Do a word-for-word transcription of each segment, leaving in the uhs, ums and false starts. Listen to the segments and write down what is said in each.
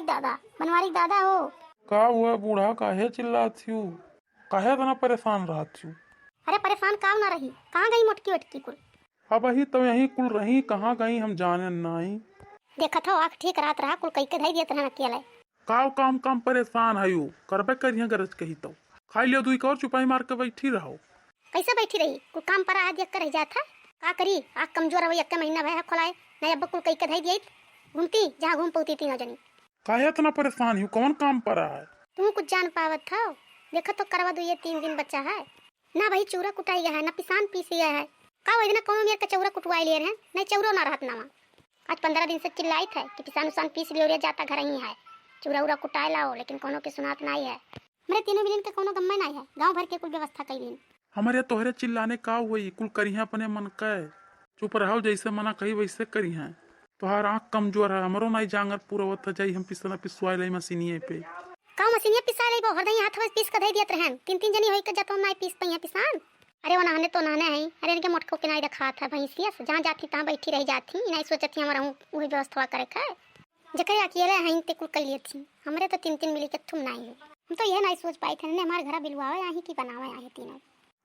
दादा, बनवारी दादा हो। का हुआ बूढ़ा, काहे चिल्लात हिउ? काहे इतना परेशान रहत हिउ? अरे परेशान काव ना रही, कहाँ गई मोटकी वटकी कुल? अबही तो यहीं कुल रही, कहाँ गई हम जाने नाई। देखत हो आँख ठीक रात रहा, कुल कई के धई दियत रहन अकेले। काव काम काम परेशान है यू, करबे करिहे गरज कही तो। खाई लियो दुई कौर चुपाई मार के बैठी रहो। कैसे बैठी रही? कुल काम परा है देख के रह जात है। का करी, आँख कमजोर है, वही एक महीना भय है खोलाए, नहीं अब कुल कई के धई दियत। घूमती जहाँ घूम पौती तीनों जनी। काहे इतना परेशान हिउ, कौन काम परा है? तू कुछ जान पावत हो? देखत तो करवा दो, ये तीन दिन बचा है। ना भाई चूरा कुटाई गया है, ना पिसान पीसी गया है। का वही दिन कौनो मेर के चौरा कुटवाई ले रहे हैं, नहीं चौरो ना रहत नावा। आज पंद्रह दिन से चिल्लाइत है कि पिसान उसान पीस लियो रे, जाता घर ही है, चूरा उरा कुटाए लाओ, लेकिन कौनो के सुनात नाई है। हमरे तीनों मिलिन के कौनो गम्मे नाई है, गाँव भर के कुल व्यवस्था कई दिन। हमरे तोहरे चिल्लाने का हुई, कुल करिहे अपने मन के। चुप रहो, जैसे मना कही वैसे करिहे। तोहार आँख कमजोर है, हमरो नाई जांगर पूरा होत है, जाई हम पिसना पिसवाए लाई मशीनिए पे। का मशीनिया पिसा लेबो? हरदई हाथ में पीस के धई दियत रहन। तीन तीन जनी होई के जतो नाई पीस पइहे पिसान। अरे वो नहने तो नहने हैं। अरे इनके मोटको के नाई देखात है भैंसिया से, जहाँ जाती तहाँ बैठी रह जाती। नाई सोचत ही हमारा हूँ वही व्यवस्था करे के। जकरे अकेले हैं ते कुल कई लेत ही। हमरे तो तीन तीन मिली के थुम नाई है। हम तो यह नाई सोच पाई थे, ने हमारे घरा बिलवावे आही कि बनावे आही तीनों।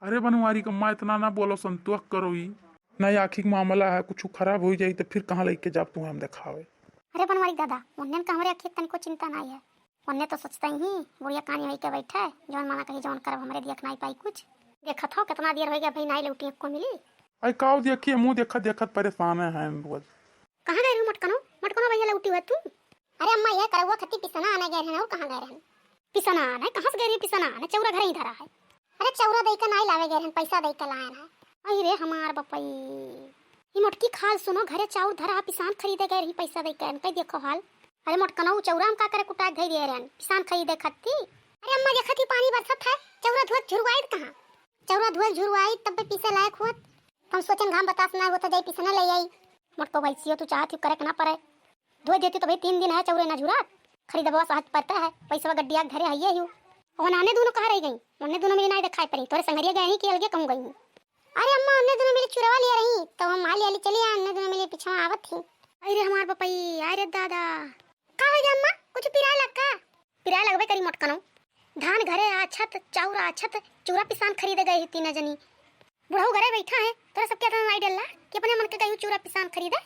अरे बनवारी कम्मा इतना ना बोलो, संतोष करो ई। नाई आँखी के मामला है, कुछ खराब हो जाई तो फिर कहाँ लेके जाब तुम्हें हम देखावे। अरे बनवारी दादा, उन्हें का हमरे आँखी तनको चिंता नाई है। ओन्ने तो सोचते ही बुढ़िया कानी होई के बैठे, जौन मना कही जौन करब, हमरे दियक नाई पाई कुछ। देखत हो कितना देर होई गया भाई, नाई लौटी को मिली। आई काव देखी, मुँह देखत देखत परेशान है रोज। कहाँ गए रही मोटकनो? मोटकनो भैया लौटी हुआ तू? अरे अम्मा, ये करौआ खत्ती पिसना आने गए रहन, और कहाँ गए रहन? पिसना आने? कहाँ से गए रही पिसना आने? चौरा घर ही धरा है। अरे चौरा दई के नाई लावे गए रहन, पैसा दई के लाए ना। अरे हमार बपई, ई मोटकी खाल सुनो, घरे चाउर धरा है, पिसान खरीदे गए रही पैसा दई के, इनके देखो हाल। अरे मोटकनऊ, चौरा हम का करे कुटाए धई दिए रहन, पिसान खरीदे खत्ती। अरे अम्मा, देखत ही पानी बरसत है, चौरा धुआत झुरवाइत कहाँ? चौरा धुआत झुरवाइत तब पीसे लायक होत। हम सोचन घाम बतास ना होत, जाई पिसने ले आई। मोटको भैंसियो तू चाहत ही करे के ना पड़े। धोए देती तो भाई तीन दिन है चौरे ना झुरात। खरीदबवा सहज पड़ता है, पैसवा गड्डिया के धरे हइये हियो। ओहन आने दोनों कहाँ रह गई? ओन्ने दोनों मिली नाई देखाई पड़ी, तोरे संगरिया गए ही कि अलगे कहूँ गई? अरे अम्मा, ओन्ने दोनों मिली चुरवा लिया रही, तो हम आली आली चली आए, ओन्ने दोनों मिली पीछे आवत ही। अरे हमार बपई, अरे दादा। का हो गया अम्मा, कुछ पिराए लग का? पिराए लगबे करी मोटकनो। धान घरे आछत, चाउर आछत, चूरा पिसान खरीदे गए ही तीन जनी। बुढ़ऊ घरे बैठा है, तोरा सबके इतना नाई डरला कि अपने मन के गई चूरा पिसान खरीदे?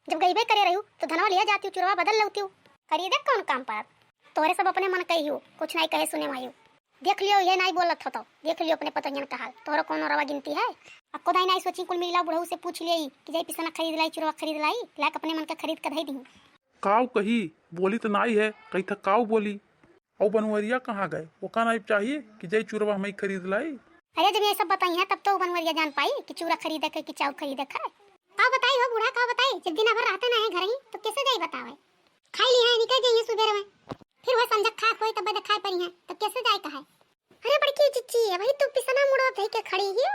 जब गईबे करे रहू तो धनवा लिया जाती, चूरवा बदल लौती। खरीदे कौन काम पर? तोरे सब अपने मन कही हो, कुछ नाई कहे सुने मायू। देख लियो, ये नाई बोलत हो तो देख लियो अपने पतोहियन का हाल, तोहरो कौनो रवा गिनती है? अक्को दाई नाई सोची, कुल मिला बुढ़ऊ से पूछ लिया कि जाई पिसना खरीद लाई, चूरवा खरीद लाई, लायक अपने मन के खरीद के धई दी। काव कही, बोली तो नाई है, कही था काव बोली। और बनवरिया कहाँ गए? ओका नाई चाहिए कि जाई चूरवा हमई खरीद लाई। अरे जब ये सब बताई है तब तो बनवरिया जान पाई कि चूरा खरीदे के कि चाउर खरीदे के। का बताई हो बूढ़ा, का बताई, जब दिन भर रहते ना है घर ही तो कैसे जाई बतावे? खाई ली है, निकल जाइए सुबह में, फिर वह संझक खाक होई तब देखाई पड़ी है, तब कैसे जाए कहे? अरे बड़की चिच्ची, अबही तू पिसना मुड़वा धई के खड़ी हियो?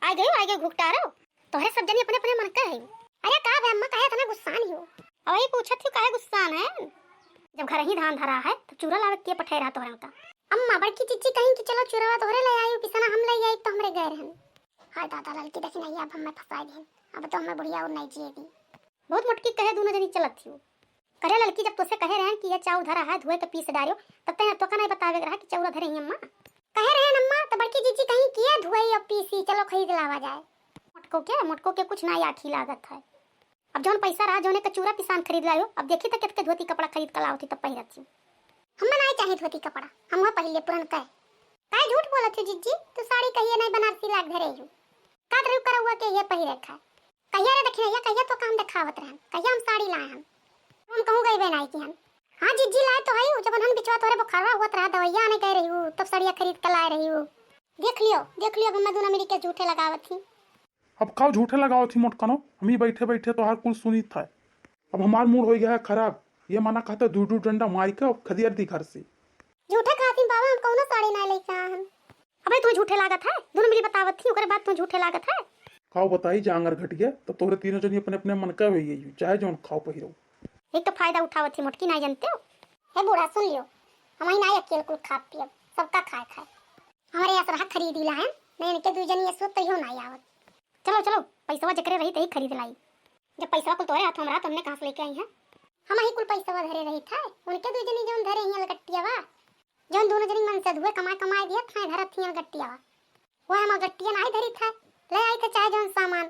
आ गई, आ गई घुघटारो। तोहरे सब जनी अपने अपने मन के है। अरे का बे अम्मा, काहे इतना गुस्सान हियो? अबही पूछत हियो काहे गुस्सान है? जब घर ही धान धरा है तो चूरा लावे के पठे रहा तोहरे का? अम्मा, बड़की चिच्ची कहीं कि चलो चूरवा तोहरे ले आई, पिसना हम ले आई तो हमरे गए रहन। हाय दादा, ललकी देखी नहीं, अब हमें फंसाई दिन, अब तो हमें बुढ़िया और नहीं जिए दी। बहुत मोटकी कहे दोनों जनी चलत हियो। करे ललकी, जब तोसे कहे रहन कि ये चाउर धरा है, धोए के पीस डारियो, तब तैं तोका नहीं बतावे के रहा कि चौरा धरे ही अम्मा। कहे रहन अम्मा, तो बड़की जीजी कहीं किया धोई और पीसी, चलो खरीद लावा जाए। मोटको के, मोटको के कुछ ना आखी लागत है। अब जौन पैसा रहा, जौने का चूरा पिसान खरीद लायो, अब देखी तो कितके धोती कपड़ा खरीद के लावत ही तब पहिरत ही। हम्मा नहीं चाहे धोती कपड़ा, हम वह पहले पुरन कहे। काहे झूठ बोलत हो जीजी, तू साड़ी कहिए नहीं बनारसी लाग धरे हो। का धरे करौआ के ये पहिरे खाए। कहिया रे दखिनैया, कहिया तो काम देखावत रहन, कहिया हम साड़ी लाए हम? हम कहूँ गईबे नाई की हम। हाँ जीजी, लाए तो हई, जब उन्हन बिचवा तोरे बुखारवा हुआ रहा, दवाइया आने गए रही हूँ, तब सड़िया खरीद के लाए रही हूँ। देख लियो, देख लियो, अब हमें दोनों मिली के झूठे लगावत ही। अब काव झूठे लगावत ही मोटकनो, हम ही बैठे बैठे तोहार कुल सुनी था। अब हमार मूड हो गया है खराब, ये मना कहते दू दू डंडा मार के अब खदियर दी घर से। झूठे खाती बाबा, हम कौनो साड़ी ना लेके आए हम। अबे तू झूठे लागत है, दोनों मिली बतावत थी, ओकरे बाद तू झूठे लागत है। काव बताई, जांगर घट गया, तब तोहरे तीनों जनी अपने अपने मन का हुई गई, चाहे जौन खाओ पहिरो। एक तो फायदा उठावत थी मोटकी, नहीं जानते हो। हे बूढ़ा सुन लियो, हम ही नहीं अकेल कुल खा पियब, सबका खाए खाए। हमारे यहाँ से रहा खरीदी ला है, नहीं इनके दू जनी ये सोत तो यो नहीं आवत। चलो चलो, पैसवा जकरे रही तही खरीद लाई। जब पैसवा कुल तोहरे हाथों में रहा तो हमने कहाँ से लेके आई है? हम ही कुल पैसवा धरे रही था, उनके दुइ जनी जौन धरे हियाँ लकटियावा, जौन दोनों जनी मन से धुए कमाए कमाए दिया था, धरत हियाँ लकटियावा। वो हम गट्टिया नाहीं धरी था, ले आई थे चाहे जौन सामान,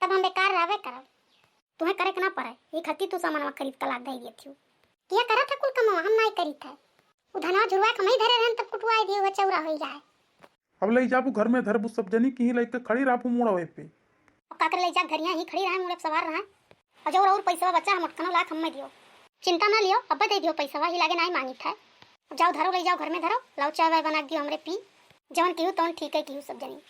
तब हम बेकार रहबे करब। तुहें करे के ना पड़े, ई खत्ती तू सामानवा खरीद के लाद दे दिए थियू। किया करा था कुल कमवा, हम नाहीं करी था। उ धनवा झुरवा के मई धरे रहन तब कुटवाए दिए, वो चौरा होई जाए। अब ले जाबू घर में धरबू सब जनी, कहीं लेके खड़ी रहबू मुड़वे पे। अब का करे ले जा, घरिया ही खड़ी रहे, मुड़े पे सवार रहे। और जो और पैसवा बचा हम उठकनो लाख हमें दियो। चिंता ना लियो, अब्बे दे दियो पैसवा, ही लागे नाहीं मांगी था। अब जाओ धरो, ले जाओ घर में धरो, लाओ चाय वाय बना के दियो हमरे पी। जवन किहू तवन ठीक है किहू सब जनी।